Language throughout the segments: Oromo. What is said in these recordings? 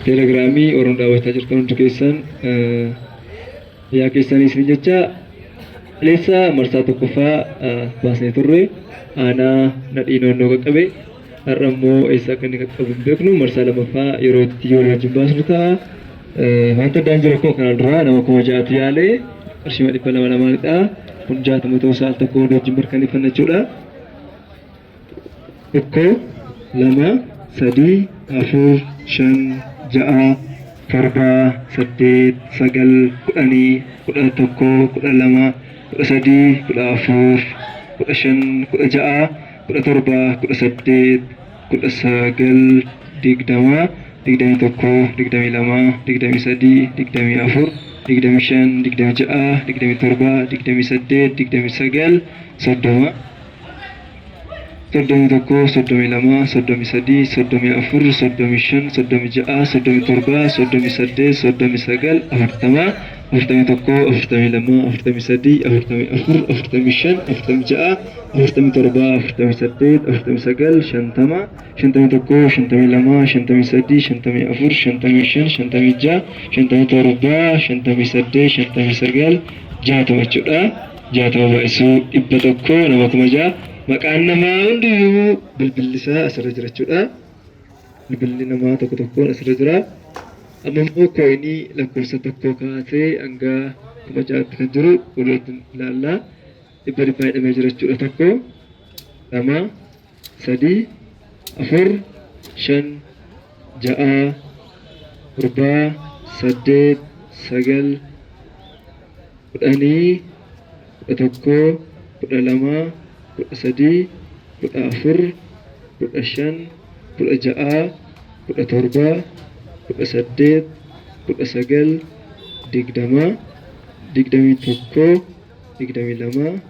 Telegiraamii warroon daawwachaa jirtan hundi keessan fayyaa keessanii isin jecha kaleessa marsaa tokkoffaa baasnee turre aanaa nadhii noonnoo qaqqabe har'a immoo eessa akka inni qaqqabu hin beeknu marsaa lammaffaa yeroo itti walii wajjin baasnu ta'a. Wanta addaan jiru akkuma kanaan duraa nama 6,000tu yaale qarshii 200 lamaanidha. Kun 60 ta'uu isaa al tokko walii wajjin mirkaneeffanna jechuudha. 1 2 3 4 5 6 7 8 9 10 11 12 13 14 15 16 17 18 19 20 21 22 23 24 25 26 27 28 29 30 31 32 33 34 35 36 37 38 39 40 41 42 43 44 45 46 47 48 49 50 51 52 53 54 55 56 57 58 59 60 jechuudha. 60 baay'isuu 100 nama 6,000 maqaan namaa hundiyyuu bilbilli isaa asirra jira jechuudha. Bilbilli namaa tokko tokkoon asirra jira. Amma immoo kooyinii lakkoofsa tokkoo kaasee hanga 6,000tti kan jiru walii wajjin ilaalla. Dhibba dhibbaa hidhamee jira jechuudha. Tokko, lama, sadii, afur, shan, ja'a, torba, saddeet, sagal, kudhanii, 11, 12, 13, 14, 15, 16, 17, 18, 19, 20, 21, 22, 23, 24,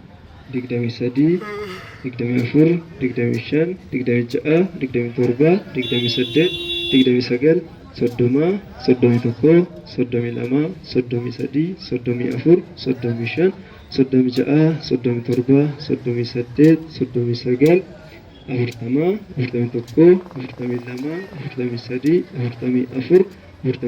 25, 26, 27, 28, 29, 30, 31, 32, 33, 34, 35, 36, 37, 38, 39, 40, 41, 42, 43, 44, 45,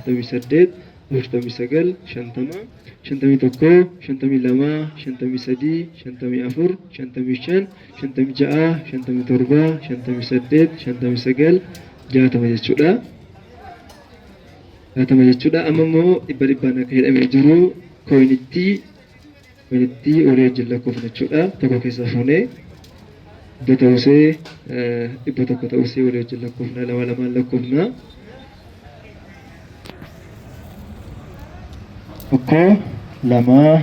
46, 47, 48, 49, 50, 51, 52, 53, 54, 55, 56, 57, 58, 59, 60 jechuudha. 60 jechuudha. Amma immoo dhibba dhibbaan akka hidhamee jiru kooyinittii koyinittii walii wajjin lakkoofna jechuudha. Tokko keessaa fuunee dhibba ta'uusee 100 ta'uusee walii wajjin lakkoofna lama lamaan lakkoofna. Tokko, lama,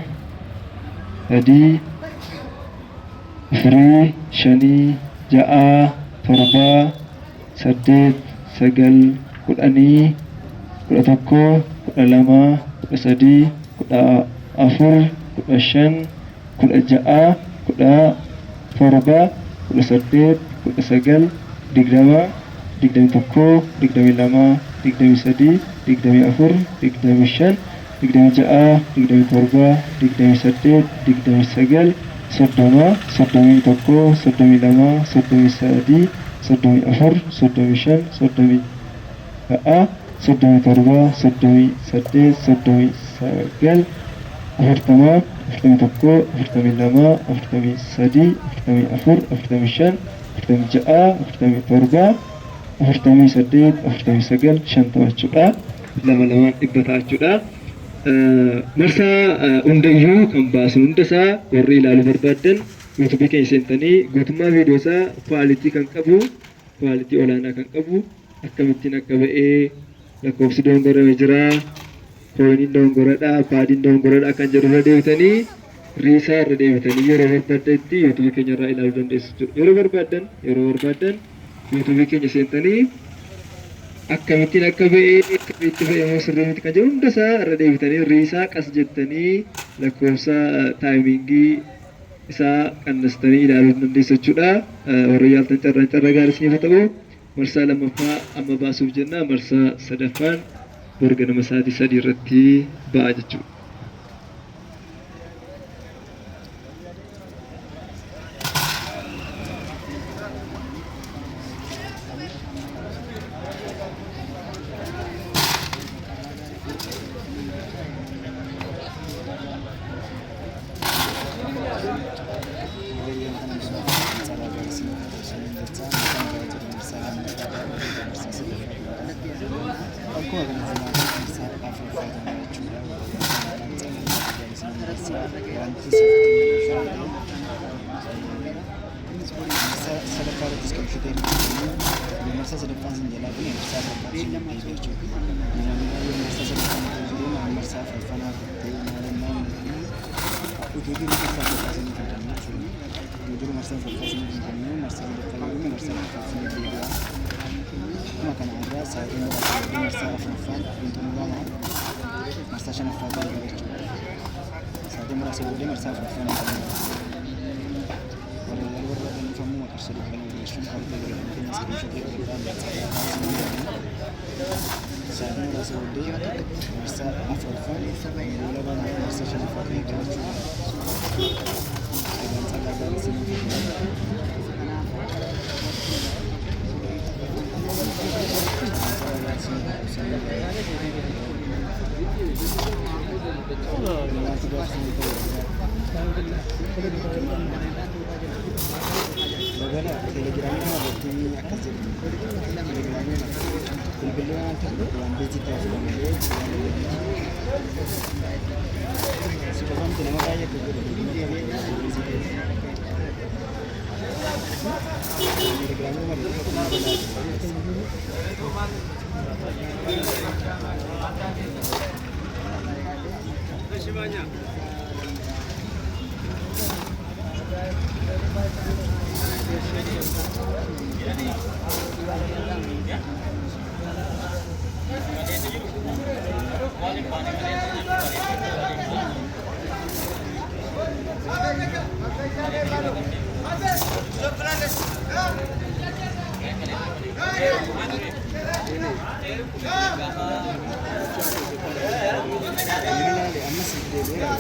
sadii, afurii, shanii, ja'a, torba, saddeet, sagal, kudhanii, 11, 12, 13, 14, 15, 16, 17, 18, 19, 20, 21, 22, 23, 24, 25, 26, 27, 28, 29, 30, 31, 32, 33, 34, 35, 36, 37, 38, 39, 40, 41, 42, 43, 44, 45, 46, 47, 48, 49, 50 jechuudha. Lama lamaan dhibba ta'a jechuudha. Marsaa hundayyuu kan baasu hunda isaa warri ilaaluu barbaaddan yuutuubii keenya seentanii guutummaa viidiyoo isaa kwaalitii kan qabu kwaalitii olaanaa kan qabu akkamittiin akka ba'ee lakkoofsi dogongorame jira kooyiniin dogongoradha paadiin dogongoradha kan jedhu irra deebitanii riisaa irra deebitanii yeroo barbaaddetti yuutuubii keenya irraa ilaaluu dandeessu jechuudha. Yeroo barbaaddan yeroo barbaaddan yuutuubii keenya seentanii akkamittiin akka ba'e sirriitti ba'e moo sirrii miti kan jedhu hunda isaa irra deebitanii riisaa qas jettanii lakkoofsa taayimingii isaa qannastanii ilaaluu dandeessu jechuudha. Warri yaaltan carraan carraa gaarii isiniif haa ta'u. Marsaa lammaffaa amma baasuuf jenna. Marsaa sadaffaan bor ganama sa'aatii 3 irratti ba'a jechuudha. Akkuma kanatti marsaa afuraffaa kana jechuudha. Wanti marsaa sadaffaa irrattis kan fitee marsaa sadaffaan sin jalaa kun marsaa afuraffaan sin deebi'e jechuudha. Namoonni baay'een marsaa sadaffaan otoo jiruu marsaa afuraffaan ta'e maal utuu jiru marsaa afuraffaa sin fidan jechuudha. Utuu jiru marsaa afuraffaa sin fidan marsaa sadaffaa yeroo marsaa afuraffaan sin deebi'a. Akkuma kana irraa sa'aatii muraasa booddee marsaa afuraffaan hin xumurama, marsaa shanaffaa ta'uu qaba jechuudha. Sa'aatii muraasa booddee marsaa afuraffaan hin xumurama. Warra ilaaluu barbaadaniif ammoo qarshii 200 galchuun karaa telegiraamii keenya iskiriinshotii fudhadhaa. Sa'aatii muraasa booddee marsaa afuraffaan goolabama, marsaa shanaffaa ta'uu qaba jechuudha. Carraan carraa gaarii isiniif haa ta'u. Telegiraamii kana irratti akkas jedhu, telegiraamii bilbilli waan tokko waan biizii ta'uu malee waan si qofamti nama baay'ee akka godhu bilbilli biizii ta'e telegiraamii malee. Amma laale, amma siif deebi'eera.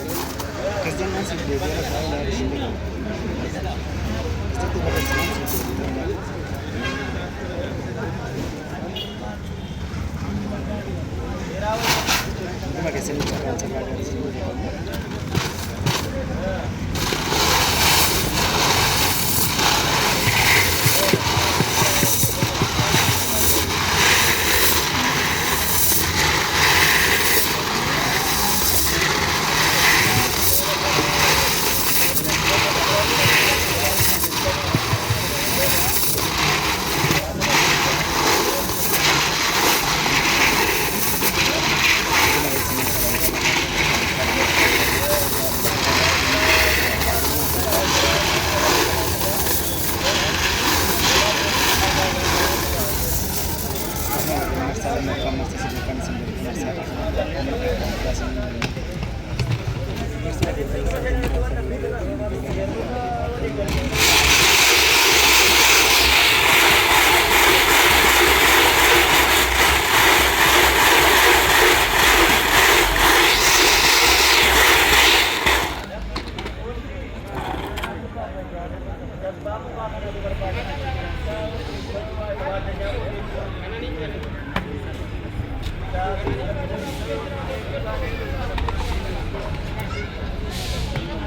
Akkas jennaan siif deebi'eera, taa'ee ilaali hin jedhamu. Asitti barreessinaan siif deebi'eera ilaali. Hunduma keessanii carraa carraa gaarii isin jedhamu. Hunduma keessanii carraa carraa. Akkasuma marsaa lammaffaa, marsaa sadaffaan isin godhe, marsaa afuraffaa amma afuraffaa isin godhe.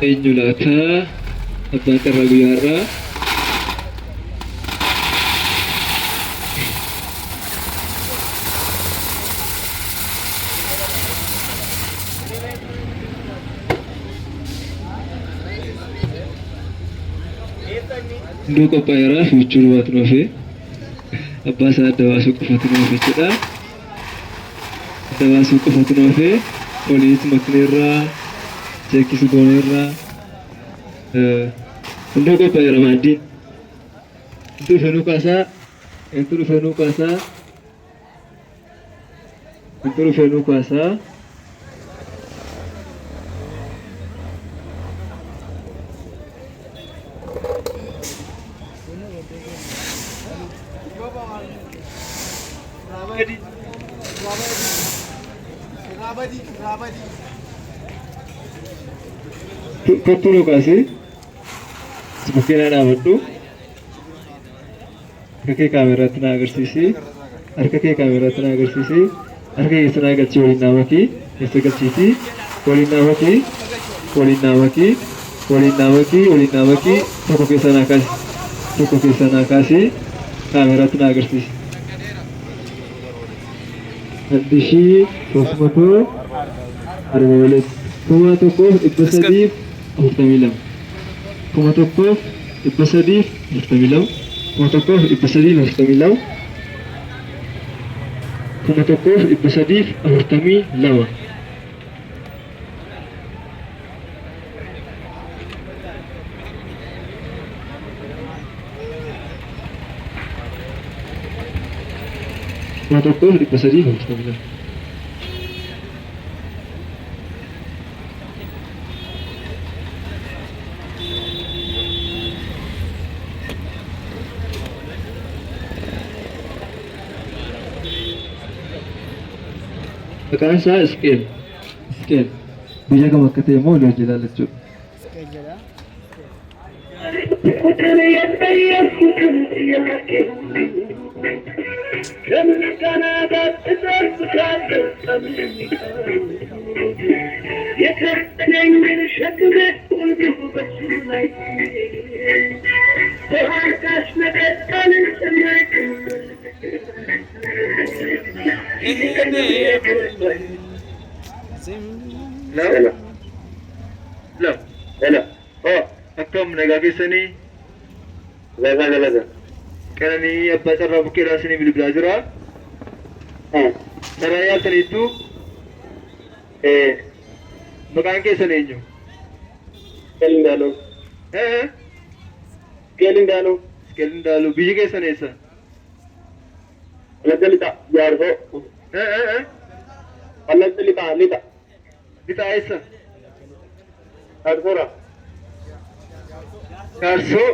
Eenyu laata abbaan carraa guyyaa har'aa? Hunduu qophaa'eera, fiichuu duwwaatu nu hafe. Abbaa isaa adda baasuu qofatu nu hafe jechuudha. Adda baasuu qofatu nu hafe. Oliis makneerraa, cheekis gooneerraa. Hunduu qophaa'eera maaddiin. Intu dhufee nuu kaasaa. Intu dhufee nuu kaasaa. Intu dhufee nuu kaasaa. Kottuu nuu kaasee. Si bukkee naa dhaabadhu. Harka kee kaameraatti naa agarsiisi. Harka kee kaameraatti naa agarsiisi. Harka keessa naa galchii waliin naa makii. Keessa galchiiti. Waliin naa makii. Waliin naa makii. Waliin naa makii. Waliin naa makii. Tokko keessa naa kaasi. Tokko keessa naa kaasi. Kaameraatti naa agarsiisi. አንድ ሺ ሶስት መቶ አርባ ሁለት 1342, 1342, 1342, 1342. 1342. Maqaan isaa Isqeel. Isqeel. Biyya kam akka ta'e immoo walii hojii ilaalla. Isqeel jedha. Hello. Hello. Hello. Oh, Akkam nagaa keessanii? Galata galata. Qananii abbaa carraa bukkeedhaa isinii bilbilaa jira. Carraa yaaltaniittu? Maqaan keessan eenyu? Kelindaalu. Eh? Kelindaalu. Isqeel Indaaluu. Biyyi keessan eessa? Wallagga lixa Jaarsoo. Eh eh eh? Wallagga lixa lixa. Lixaa eessa? Jaarsoodha. Jaarsoo.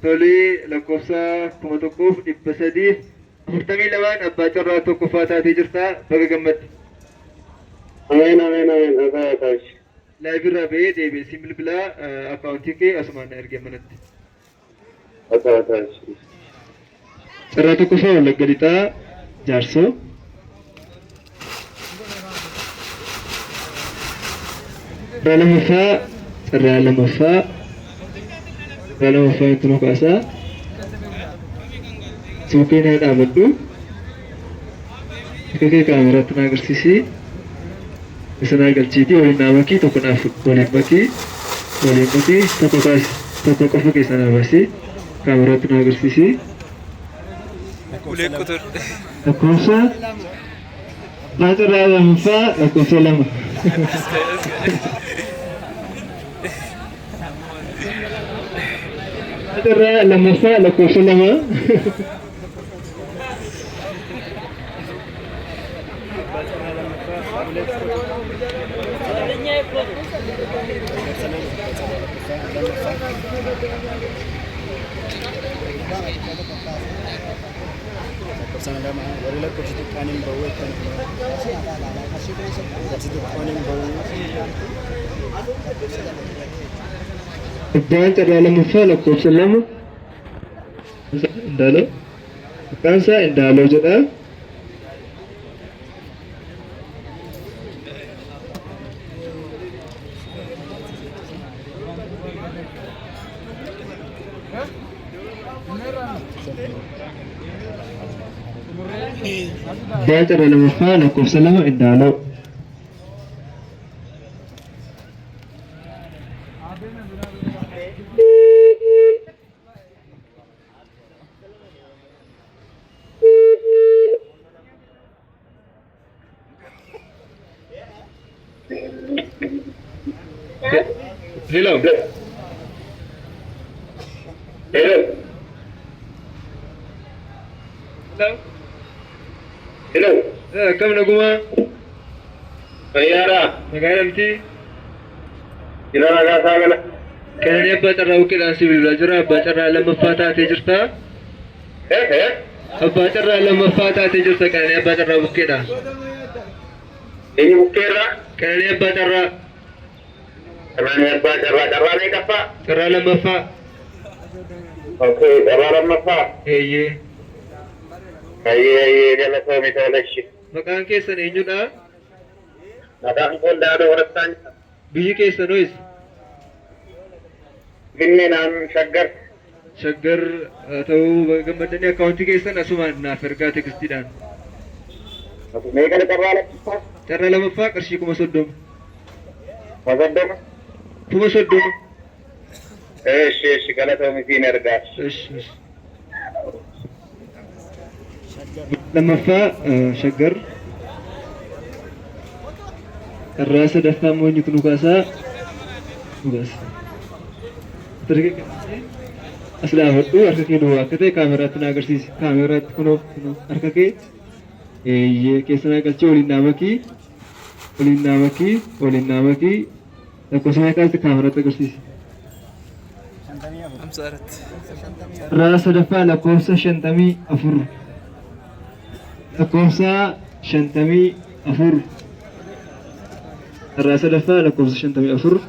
Tolee, lakkoofsa 1342n abbaa carraa tokkoffaa taatee jirta. Baga gammadde. Ameen ameen ameen. Asaa taashi. Live irraa ba'ee deebi'ee siin bilbilaa, akkaawuntii kee asumaan na ergee manatti. Asaa taashi. Carraa tokkoffaa Wallagga Lixaa Jaarsoo. Carraa lammaffaa, carraa lammaffaa, carraa lammaffaa itti nu kaasaa. Suuqii naa dhaabadhu. Harka kee kaameraatti na agarsiisi. Isa naa galchiitii waliin naa makii, tokko naaf waliin makii, waliin makii, tokko kaasi, tokko qofa keessa naa baasi, kaameraatti na agarsiisi. Ulee qotor. Lakkoofsa abbaa carraa lammaffaa lakkoofsa 2. Abbaa carraa lammaffaa lakkoofsa 2. Abbaa carraa lammaffaa ሁለት ቁጥር lakkoofsa 2 abbaa carraa lammaffaa lakkoofsa 2 warri lakkoofsi xiqqaan hin bahu jettan, lakkoofsi xiqqoon hin bahu. Abbaan carraa lammaffaa lakkoofsa 2 Indaaloo. Maqaan isaa Indaaloo jedha. Abbaan carraa lammaffaa lakkoofsa 2 Indaaloo. Hello. Hello. Hello. Hello. Akkam nagumaa? Fayyaadha. Nagaa jedhamti? Jira nagaa isaa gala. Qananii abbaa carraa buqqeedhaan si bilbilaa jira. Abbaa carraa lammaffaa taatee jirta. Eh eh. Abbaa carraa lammaffaa taatee jirta, Qananii abbaa carraa buqqeedha. Eenyu bukkeerraa? Qananii abbaa carraa. Qananii abbaa carraa carraa meeqaffaa? Carraa lammaffaa. Okay, carraa lammaffaa. Eeyyee. Ayyee ayyee, galatoomi toleshi. Maqaan keessan eenyudha? Maqaan koo Daadoo Warastaan. Biyyi keessan ho'is? Finfinnee naannoo Shaggar. Shaggar haa ta'uu, gammaddanii akkaawuntii keessan asumaan naaf ergaa tekstiidhaan. Meeqa carraa lakkisaa? Carraa lamaffaa qarshii 30,000. 30,000. 30,000. Eeshi eeshi galatoomi siin ergaa. Ish ish. Lammaffaa Shaggar. Carraa sadaffaa immoo eenyutu nu kaasaa? Nu kaasa. As dhaabadhu harka kee duwwaa akka ta'e kaameraatti na agarsiisi. Kaameraatti kunoo kunoo harka kee eeyyee keessa naa galchee waliin naa makii waliin naa makii waliin naa makii lakkoofsa meeqa kaaste kaameraatti agarsiisi. Carraa sadaffaa lakkoofsa 54. Lakkoofsa 54. Carraa sadaffaa lakkoofsa 54.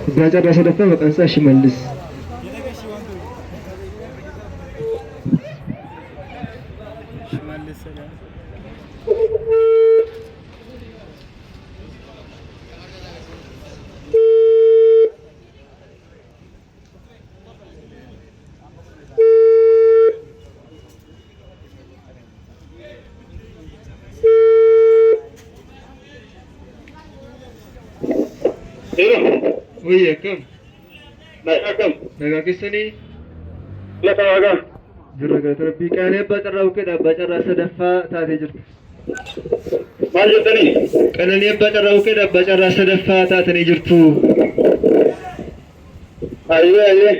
Abbaa carraa sadaffaa maqaan isaa Shimallis. Hello. Wayyi akkam? Akkam. Nagaa keessanii? Lafa waaqa. Jirra galata rabbii. Qaalii abbaa carraa bukeedha. Abbaa carraa sadaffaa taatee jirti. Maal jettanii? Qananii abbaa carraa bukeedha. Abbaa carraa sadaffaa taatanii jirtu. Ayyee ayyee.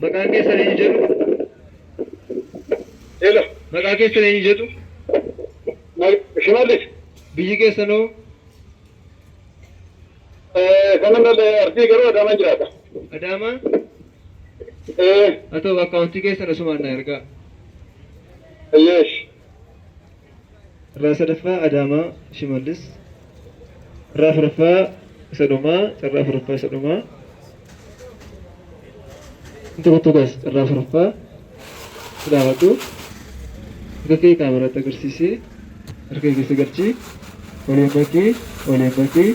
Maqaan keessan eenyu jedhu? Hello. Maqaa keessan eenyu jedhu? Shimallis. Biyyi keessanoo? Kanan Arsii garuu Adaamaa jiraata. Adaamaa? Haa ta'u akkaawuntii keessan asumaan na ergaa. Ayyeesh. Carraa sadaffaa Adaamaa Shimallis. Carraa afuraffaa isa dhumaa. Carraa afuraffaa isa dhumaa. Tokko tokko carraa afuraffaa. Dhaabadhu. Harka kee kaameraatti agarsiisi. Harka kee keessa galchi. Waliin makii. Waliin makii.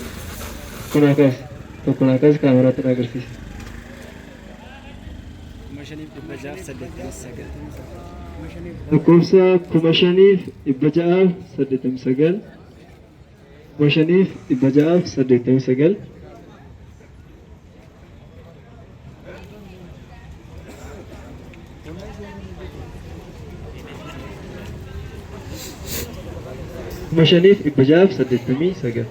Tokko naa kaasi. Tokko naa kaasi kaameraatti na agarsiisi. 5689. Lakkoofsa 5689. 5689. 5689.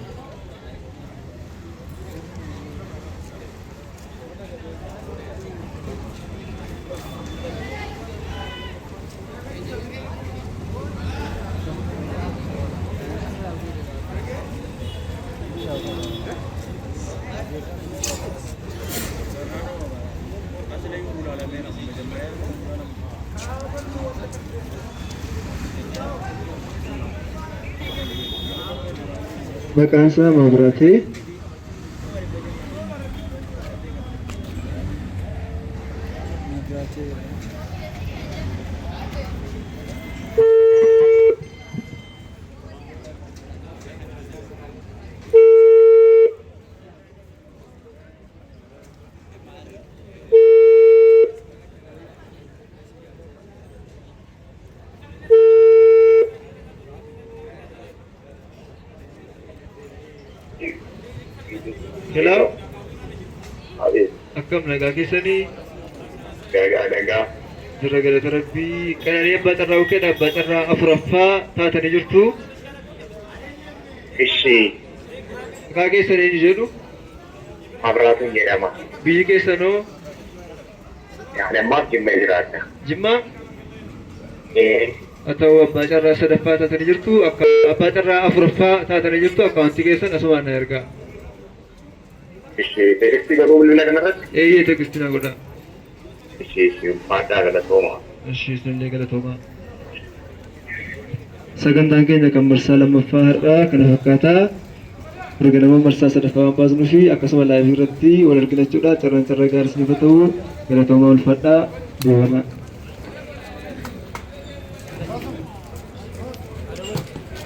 Maqaan isaa Mabraatee. Hello. Abeet. Akkam nagaa keessanii? Nagaa nagaa. Jirra galata rabbii. Qananii abbaa carraa bukeedha. Abbaa carraa afuraffaa taatanii jirtu. Ishii. Maqaa keessan eenyu jedhu? Abraatuun jedhama. Biyyi keessanoo? Ani ammaaf Jimma jiraadha. Jimmaa? Ee. Haa ta'u abbaa carraa sadaffaa taatanii jirtu. Akka abbaa carraa afuraffaa taatanii jirtu akkaawuntii keessan asumaan na ergaa. Ishii teekistii garuu bilbila kanarratti? Eeyyee teekistii na godhaa. Ishii ishii ulfaadhaa galatoomaa. Ishii isinillee galatoomaa. Sagantaan keenya kan marsaa lammaffaa har'aa kana fakkaataa. Erga nama marsaa sadaffaa waan baasnuu fi akkasuma live irratti wal argina jechuudha. Carraan carraa gaarii isiniif haa ta'u. Galatoomaa, ulfaadhaa. Deemanaa.